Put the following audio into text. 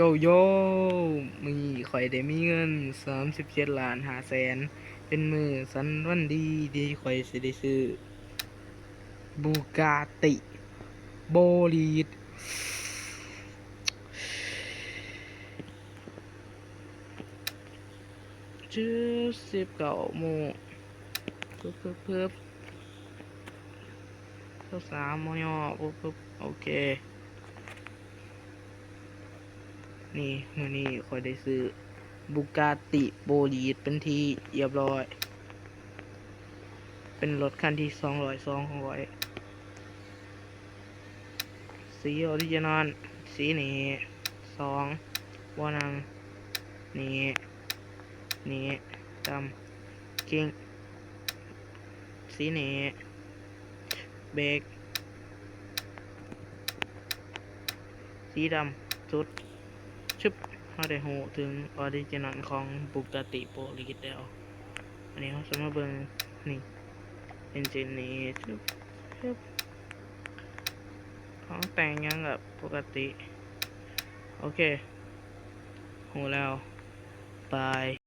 ໂຢໂຢ ມື້ນີ້ຂ້ອຍໄດ້ມີເງິນສາມສິບເຈັດລ້ານຫ້າແສນ ເປັນມື້ສັນວັນດີທີ່ຂ້ອຍຊິໄດ້ຊື້ບູກາຕິໂບລີດ. ຊຶບ ສິບເກົ້າໂມງ ປຶບໆ ຊາວສາມ ບໍ່ຍໍ້ ປຶບໆ ໂອເຄ. ນີ້ ມື້ນີ້ຂ້ອຍໄດ້ຊື້ບູກາຕິໂບລີດເປັນທີ່ຮຽບຮ້ອຍ ເປັນລົດຄັນທີສອງຮ້ອຍສອງຂອງຂ້ອຍ ສີອໍຣິຈິນອນ ສີນີ້ ສອງ ບໍ່ນັ່ງ ນີ້ ນີ້ ດຳ ກິ້ງ ສີນີ້ ເບກ ສີດຳ ສຸດ ຊຶບ ເຮົາໄດ້ຮູ້ເຖິງອໍຣິຈິນອນຂອງບູກາຕິໂບລີດແລ້ວ. ອັນນີ້ເຮົາຊິມາເບິ່ງ ນີ້ ເອັນຈິນນີ້ ຊຶບ ຊຶບ ຂອງແຕ່ງຫຍັງກະປົກກະຕິ ໂອເຄ ຮູ້ແລ້ວ ບາຍ.